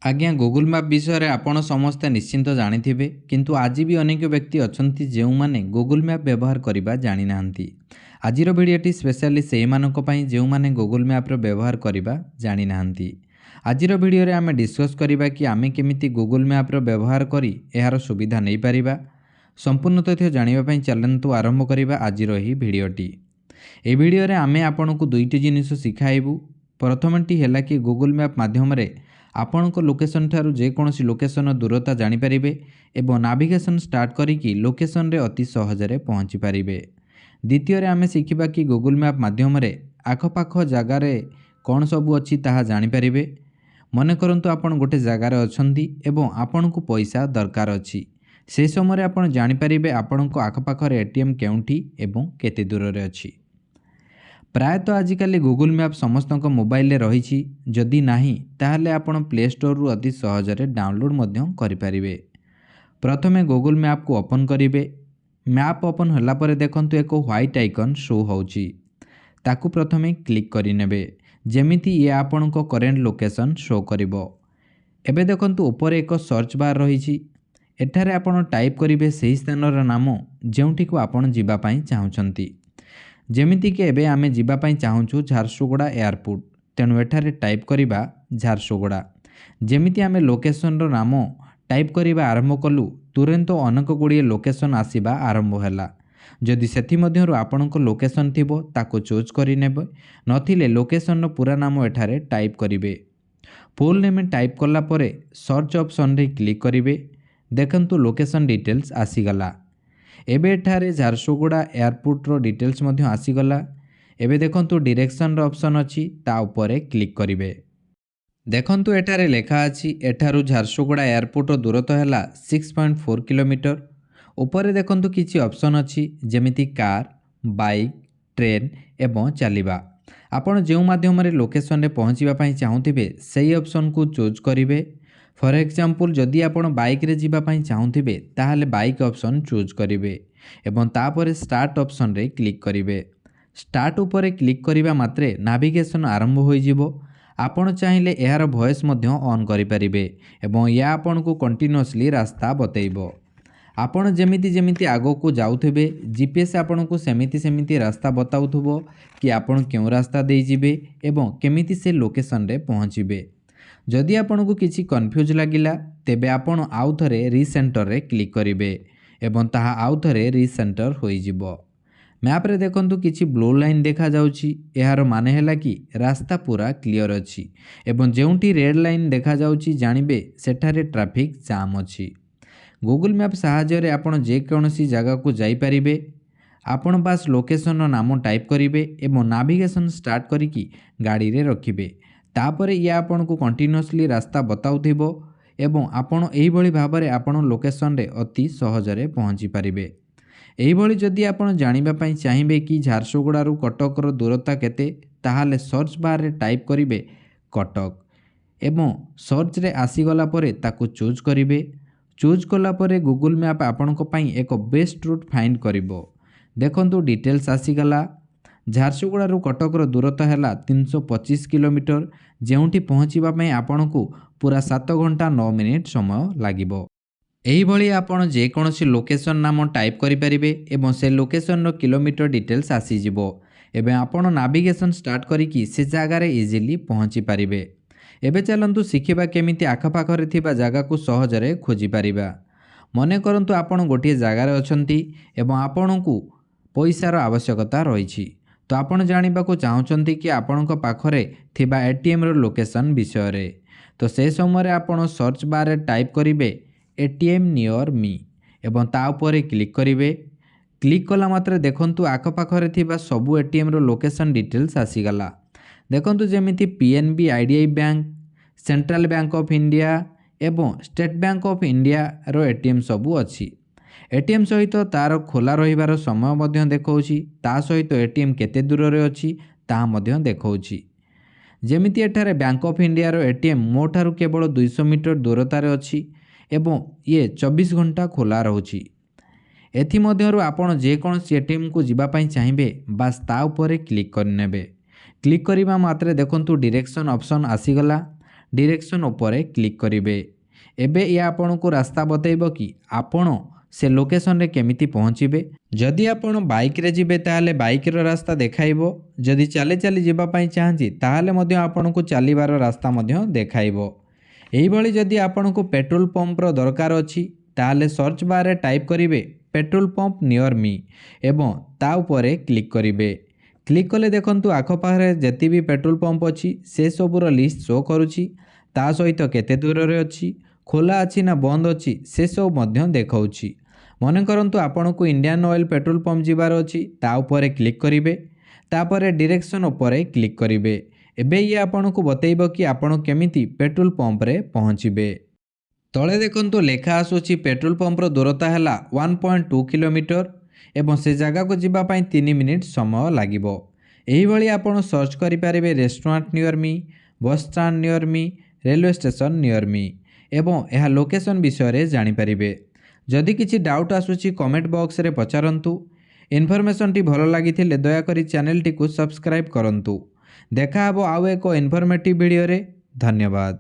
ଆଜ୍ଞା, Google map ବିଷୟରେ ଆପଣ ସମସ୍ତେ ନିଶ୍ଚିନ୍ତ ଜାଣିଥିବେ, କିନ୍ତୁ ଆଜି ବି ଅନେକ ବ୍ୟକ୍ତି ଅଛନ୍ତି ଯେଉଁମାନେ ଗୁଗୁଲ୍ ମ୍ୟାପ୍ ବ୍ୟବହାର କରିବା ଜାଣିନାହାନ୍ତି। ଆଜିର ଭିଡ଼ିଓଟି ସ୍ପେଶାଲି ସେଇମାନଙ୍କ ପାଇଁ ଯେଉଁମାନେ ଗୁଗୁଲ୍ ମ୍ୟାପ୍ର ବ୍ୟବହାର କରିବା ଜାଣିନାହାନ୍ତି। ଆଜିର ଭିଡ଼ିଓରେ ଆମେ ଡିସ୍କସ୍ କରିବା କି ଆମେ କେମିତି ଗୁଗୁଲ୍ ମ୍ୟାପ୍ର ବ୍ୟବହାର କରି ଏହାର ସୁବିଧା ନେଇପାରିବା। ସମ୍ପୂର୍ଣ୍ଣ ତଥ୍ୟ ଜାଣିବା ପାଇଁ ଚାଲନ୍ତୁ ଆରମ୍ଭ କରିବା ଆଜିର ଏହି ଭିଡ଼ିଓଟି। ଏହି ଭିଡ଼ିଓରେ ଆମେ ଆପଣଙ୍କୁ ଦୁଇଟି ଜିନିଷ ଶିଖାଇବୁ। ପ୍ରଥମଟି ହେଲା କି ଗୁଗୁଲ୍ ମ୍ୟାପ୍ ମାଧ୍ୟମରେ ଆପଣଙ୍କ ଲୋକେସନ୍ ଠାରୁ ଯେକୌଣସି ଲୋକେସନ୍ର ଦୂରତା ଜାଣିପାରିବେ ଏବଂ ନାଭିଗେସନ୍ ଷ୍ଟାର୍ଟ କରିକି ଲୋକେସନ୍ରେ ଅତି ସହଜରେ ପହଞ୍ଚି ପାରିବେ। ଦ୍ୱିତୀୟରେ ଆମେ ଶିଖିବା କି ଗୁଗୁଲ୍ ମ୍ୟାପ୍ ମାଧ୍ୟମରେ ଆଖପାଖ ଜାଗାରେ କ'ଣ ସବୁ ଅଛି ତାହା ଜାଣିପାରିବେ। ମନେ କରନ୍ତୁ ଆପଣ ଗୋଟେ ଜାଗାରେ ଅଛନ୍ତି ଏବଂ ଆପଣଙ୍କୁ ପଇସା ଦରକାର ଅଛି। ସେ ସମୟରେ ଆପଣ ଜାଣିପାରିବେ ଆପଣଙ୍କ ଆଖପାଖରେ ATM କେଉଁଠି ଏବଂ କେତେ ଦୂରରେ ଅଛି। ପ୍ରାୟତଃ ଆଜିକାଲି ଗୁଗୁଲ୍ ମ୍ୟାପ୍ ସମସ୍ତଙ୍କ ମୋବାଇଲରେ ରହିଛି। ଯଦି ନାହିଁ, ତାହେଲେ ଆପଣ ପ୍ଲେ ଷ୍ଟୋରରୁ ଅତି ସହଜରେ ଡାଉନଲୋଡ଼୍ ମଧ୍ୟ କରିପାରିବେ। ପ୍ରଥମେ ଗୁଗୁଲ୍ ମ୍ୟାପ୍କୁ ଓପନ୍ କରିବେ। ମ୍ୟାପ୍ ଓପନ୍ ହେଲା ପରେ ଦେଖନ୍ତୁ ଏକ ହ୍ୱାଇଟ୍ ଆଇକନ୍ ଶୋ ହେଉଛି, ତାକୁ ପ୍ରଥମେ କ୍ଲିକ୍ କରିନେବେ, ଯେମିତି ଇଏ ଆପଣଙ୍କ କରେଣ୍ଟ ଲୋକେସନ୍ ଶୋ କରିବ। ଏବେ ଦେଖନ୍ତୁ ଉପରେ ଏକ ସର୍ଚ୍ଚ ବାର୍ ରହିଛି। ଏଠାରେ ଆପଣ ଟାଇପ୍ କରିବେ ସେହି ସ୍ଥାନର ନାମ ଯେଉଁଠିକୁ ଆପଣ ଯିବା ପାଇଁ ଚାହୁଁଛନ୍ତି। ଯେମିତିକି ଏବେ ଆମେ ଯିବା ପାଇଁ ଚାହୁଁଛୁ ଝାରସୁଗୁଡ଼ା ଏୟାରପୋର୍ଟ, ତେଣୁ ଏଠାରେ ଟାଇପ୍ କରିବା ଝାରସୁଗୁଡ଼ା। ଯେମିତି ଆମେ ଲୋକେସନ୍ର ନାମ ଟାଇପ୍ କରିବା ଆରମ୍ଭ କଲୁ, ତୁରନ୍ତ ଅନେକ ଗୁଡ଼ିଏ ଲୋକେସନ୍ ଆସିବା ଆରମ୍ଭ ହେଲା। ଯଦି ସେଥିମଧ୍ୟରୁ ଆପଣଙ୍କ ଲୋକେସନ୍ ଥିବ, ତାକୁ ଚୁଜ୍ କରିନେବେ, ନଥିଲେ ଲୋକେସନ୍ର ପୁରା ନାମ ଏଠାରେ ଟାଇପ୍ କରିବେ। ଫୁଲ୍ ନେମ୍ ଟାଇପ୍ କଲା ପରେ ସର୍ଚ୍ଚ ଅପସନ୍ରେ କ୍ଲିକ୍ କରିବେ। ଦେଖନ୍ତୁ ଲୋକେସନ୍ ଡିଟେଲ୍ସ ଆସିଗଲା। ଏବେ ଏଠାରେ ଝାରସୁଗୁଡ଼ା ଏୟାରପୋର୍ଟର ଡିଟେଲ୍ସ ମଧ୍ୟ ଆସିଗଲା। ଏବେ ଦେଖନ୍ତୁ ଡିରେକ୍ସନ୍ର ଅପସନ୍ ଅଛି, ତା ଉପରେ କ୍ଲିକ୍ କରିବେ। ଦେଖନ୍ତୁ ଏଠାରେ ଲେଖା ଅଛି ଏଠାରୁ ଝାରସୁଗୁଡ଼ା ଏୟାରପୋର୍ଟର ଦୂରତା ହେଲା 6.4 କିଲୋମିଟର। ଉପରେ ଦେଖନ୍ତୁ କିଛି ଅପସନ୍ ଅଛି, ଯେମିତି କାର୍, ବାଇକ୍, ଟ୍ରେନ୍ ଏବଂ ଚାଲିବା। ଆପଣ ଯେଉଁ ମାଧ୍ୟମରେ ଲୋକେସନ୍ରେ ପହଞ୍ଚିବା ପାଇଁ ଚାହୁଁଥିବେ, ସେଇ ଅପସନ୍କୁ ଚୁଜ୍ କରିବେ। ଫର୍ ଏକ୍ଜାମ୍ପଲ୍, ଯଦି ଆପଣ ବାଇକ୍ରେ ଯିବା ପାଇଁ ଚାହୁଁଥିବେ, ତାହେଲେ ବାଇକ୍ ଅପସନ୍ ଚୁଜ୍ କରିବେ ଏବଂ ତାପରେ ଷ୍ଟାର୍ଟ ଅପସନ୍ରେ କ୍ଲିକ୍ କରିବେ। ଷ୍ଟାର୍ଟ ଉପରେ କ୍ଲିକ୍ କରିବା ମାତ୍ରେ ନାଭିଗେସନ୍ ଆରମ୍ଭ ହୋଇଯିବ। ଆପଣ ଚାହିଁଲେ ଏହାର ଭଏସ୍ ମଧ୍ୟ ଅନ୍ କରିପାରିବେ ଏବଂ ଏହା ଆପଣଙ୍କୁ କଣ୍ଟିନ୍ୟୁଅସଲି ରାସ୍ତା ବତେଇବ। ଆପଣ ଯେମିତି ଯେମିତି ଆଗକୁ ଯାଉଥିବେ, GPS ଆପଣଙ୍କୁ ସେମିତି ସେମିତି ରାସ୍ତା ବତାଉଥିବ କି ଆପଣ କେଉଁ ରାସ୍ତା ଦେଇଯିବେ ଏବଂ କେମିତି ସେ ଲୋକେସନ୍ରେ ପହଞ୍ଚିବେ। ଯଦି ଆପଣଙ୍କୁ କିଛି କନଫ୍ୟୁଜ୍ ଲାଗିଲା, ତେବେ ଆପଣ ଆଉ ଥରେ ରିସେଣ୍ଟରରେ କ୍ଲିକ୍ କରିବେ ଏବଂ ତାହା ଆଉ ଥରେ ରିସେଣ୍ଟର ହୋଇଯିବ। ମ୍ୟାପ୍ରେ ଦେଖନ୍ତୁ କିଛି ବ୍ଲୁ ଲାଇନ୍ ଦେଖାଯାଉଛି, ଏହାର ମାନେ ହେଲା କି ରାସ୍ତା ପୁରା କ୍ଲିଅର୍ ଅଛି ଏବଂ ଯେଉଁଠି ରେଡ଼୍ ଲାଇନ୍ ଦେଖାଯାଉଛି, ଜାଣିବେ ସେଠାରେ ଟ୍ରାଫିକ୍ ଜାମ୍ ଅଛି। ଗୁଗୁଲ୍ ମ୍ୟାପ୍ ସାହାଯ୍ୟରେ ଆପଣ ଯେକୌଣସି ଜାଗାକୁ ଯାଇପାରିବେ। ଆପଣ ବାସ୍ ଲୋକେସନ୍ର ନାମ ଟାଇପ୍ କରିବେ ଏବଂ ନାଭିଗେସନ୍ ଷ୍ଟାର୍ଟ କରିକି ଗାଡ଼ିରେ ରଖିବେ। ତାପରେ ଇଏ ଆପଣଙ୍କୁ କଣ୍ଟିନ୍ୟୁଅସଲି ରାସ୍ତା ବତାଉଥିବ ଏବଂ ଆପଣ ଏହିଭଳି ଭାବରେ ଆପଣ ଲୋକେସନ୍ରେ ଅତି ସହଜରେ ପହଞ୍ଚି ପାରିବେ। ଏହିଭଳି ଯଦି ଆପଣ ଜାଣିବା ପାଇଁ ଚାହିଁବେ କି ଝାରସୁଗୁଡ଼ାରୁ କଟକର ଦୂରତା କେତେ, ତାହେଲେ ସର୍ଚ୍ଚ ବାର୍ରେ ଟାଇପ୍ କରିବେ କଟକ ଏବଂ ସର୍ଚ୍ଚରେ ଆସିଗଲା ପରେ ତାକୁ ଚୁଜ୍ କରିବେ। ଚୁଜ୍ କଲା ପରେ ଗୁଗୁଲ୍ ମ୍ୟାପ୍ ଆପଣଙ୍କ ପାଇଁ ଏକ ବେଷ୍ଟ ରୁଟ୍ ଫାଇଣ୍ଡ କରିବ। ଦେଖନ୍ତୁ ଡିଟେଲ୍ସ ଆସିଗଲା। ଝାରସୁଗୁଡ଼ାରୁ କଟକର ଦୂରତା ହେଲା 325 କିଲୋମିଟର, ଯେଉଁଠି ପହଞ୍ଚିବା ପାଇଁ ଆପଣଙ୍କୁ ପୁରା 7 ଘଣ୍ଟା 9 ମିନିଟ୍ ସମୟ ଲାଗିବ। ଏହିଭଳି ଆପଣ ଯେକୌଣସି ଲୋକେସନ୍ ନାମ ଟାଇପ୍ କରିପାରିବେ ଏବଂ ସେ ଲୋକେସନ୍ର କିଲୋମିଟର ଡିଟେଲ୍ସ ଆସିଯିବ ଏବଂ ଆପଣ ନାଭିଗେସନ୍ ଷ୍ଟାର୍ଟ କରିକି ସେ ଜାଗାରେ ଇଜିଲି ପହଞ୍ଚି ପାରିବେ। ଏବେ ଚାଲନ୍ତୁ ଶିଖିବା କେମିତି ଆଖପାଖରେ ଥିବା ଜାଗାକୁ ସହଜରେ ଖୋଜିପାରିବା। ମନେ କରନ୍ତୁ ଆପଣ ଗୋଟିଏ ଜାଗାରେ ଅଛନ୍ତି ଏବଂ ଆପଣଙ୍କୁ ପଇସାର ଆବଶ୍ୟକତା ରହିଛି, ତ ଆପଣ ଜାଣିବାକୁ ଚାହୁଁଛନ୍ତି କି ଆପଣଙ୍କ ପାଖରେ ଥିବା ATMର ଲୋକେସନ୍ ବିଷୟରେ। ତ ସେ ସମୟରେ ଆପଣ ସର୍ଚ୍ଚ ବାର୍ରେ ଟାଇପ୍ କରିବେ ATM ନିୟର୍ ମି ଏବଂ ତା ଉପରେ କ୍ଲିକ୍ କରିବେ। କ୍ଲିକ୍ କଲା ମାତ୍ରେ ଦେଖନ୍ତୁ ଆଖପାଖରେ ଥିବା ସବୁ ATMର ଲୋକେସନ୍ ଡିଟେଲ୍ସ ଆସିଗଲା। ଦେଖନ୍ତୁ ଯେମିତି PNB, IDI bank, central bank of India ଏବଂ ଷ୍ଟେଟ୍ ବ୍ୟାଙ୍କ ଅଫ୍ ଇଣ୍ଡିଆର ATM ସବୁ ଅଛି। ATM ସହିତ ତା'ର ଖୋଲା ରହିବାର ସମୟ ମଧ୍ୟ ଦେଖାଉଛି, ତା ସହିତ ATM କେତେ ଦୂରରେ ଅଛି ତାହା ମଧ୍ୟ ଦେଖାଉଛି। ଯେମିତି ଏଠାରେ ବ୍ୟାଙ୍କ ଅଫ୍ ଇଣ୍ଡିଆର ATM ମୋ ଠାରୁ କେବଳ 200 ମିଟର ଦୂରତାରେ ଅଛି ଏବଂ ଇଏ 24 ଘଣ୍ଟା ଖୋଲା ରହୁଛି। ଏଥିମଧ୍ୟରୁ ଆପଣ ଯେକୌଣସି ATMକୁ ଯିବା ପାଇଁ ଚାହିଁବେ, ବାସ୍ ତା ଉପରେ କ୍ଲିକ୍ କରିନେବେ। କ୍ଲିକ୍ କରିବା ମାତ୍ରେ ଦେଖନ୍ତୁ ଡିରେକ୍ସନ୍ ଅପସନ୍ ଆସିଗଲା। ଡିରେକ୍ସନ୍ ଉପରେ କ୍ଲିକ୍ କରିବେ। ଏବେ ଇଏ ଆପଣଙ୍କୁ ରାସ୍ତା ବତେଇବ କି ଆପଣ ସେ ଲୋକେସନରେ କେମିତି ପହଞ୍ଚିବେ। ଯଦି ଆପଣ ବାଇକ୍ରେ ଯିବେ, ତାହେଲେ ବାଇକ୍ର ରାସ୍ତା ଦେଖାଇବ। ଯଦି ଚାଲି ଚାଲି ଯିବା ପାଇଁ ଚାହାନ୍ତି, ତାହେଲେ ମଧ୍ୟ ଆପଣଙ୍କୁ ଚାଲିବାର ରାସ୍ତା ମଧ୍ୟ ଦେଖାଇବ। ଏଇଭଳି ଯଦି ଆପଣଙ୍କୁ ପେଟ୍ରୋଲ ପମ୍ପର ଦରକାର ଅଛି, ତାହେଲେ ସର୍ଚ୍ଚ ବାରରେ ଟାଇପ୍ କରିବେ ପେଟ୍ରୋଲ ପମ୍ପ ନିୟର ମି ଏବଂ ତା ଉପରେ କ୍ଲିକ୍ କରିବେ। କ୍ଲିକ୍ କଲେ ଦେଖନ୍ତୁ, ଆଖପାଖରେ ଯେତେ ବି ପେଟ୍ରୋଲ ପମ୍ପ ଅଛି ସେସବୁର ଲିଷ୍ଟ ଶୋ କରୁଛି। ତା ସହିତ କେତେ ଦୂରରେ ଅଛି, ଖୋଲା ଅଛି ନା ବନ୍ଦ ଅଛି, ସେସବୁ ମଧ୍ୟ ଦେଖାଉଛି। ମନେ କରନ୍ତୁ ଆପଣଙ୍କୁ ଇଣ୍ଡିଆନ୍ ଅଏଲ୍ ପେଟ୍ରୋଲ ପମ୍ପ ଯିବାର ଅଛି, ତା ଉପରେ କ୍ଲିକ୍ କରିବେ। ତାପରେ ଡିରେକ୍ସନ୍ ଉପରେ କ୍ଲିକ୍ କରିବେ। ଏବେ ଇଏ ଆପଣଙ୍କୁ ବତେଇବ କି ଆପଣ କେମିତି ପେଟ୍ରୋଲ ପମ୍ପରେ ପହଞ୍ଚିବେ। ତଳେ ଦେଖନ୍ତୁ ଲେଖା ଆସୁଛି, ପେଟ୍ରୋଲ ପମ୍ପର ଦୂରତା ହେଲା 1.2 କିଲୋମିଟର ଏବଂ ସେ ଜାଗାକୁ ଯିବା ପାଇଁ 3 ମିନିଟ୍ ସମୟ ଲାଗିବ। ଏହିଭଳି ଆପଣ ସର୍ଚ୍ଚ କରିପାରିବେ restaurant near me, bus stand near me, railway station near me ଏବଂ ଏହା ଲୋକେସନ୍ ବିଷୟରେ ଜାଣିପାରିବେ। ଯଦି କିଛି ଡାଉଟ୍ ଆସୁଛି, କମେଣ୍ଟ ବକ୍ସରେ ପଚାରନ୍ତୁ। ଇନଫର୍ମେସନ୍ଟି ଭଲ ଲାଗିଥିଲେ ଦୟାକରି ଚ୍ୟାନେଲଟିକୁ ସବସ୍କ୍ରାଇବ୍ କରନ୍ତୁ। ଦେଖା ହେବ ଆଉ ଏକ ଇନଫର୍ମେଟିଭ୍ ଭିଡ଼ିଓରେ। ଧନ୍ୟବାଦ।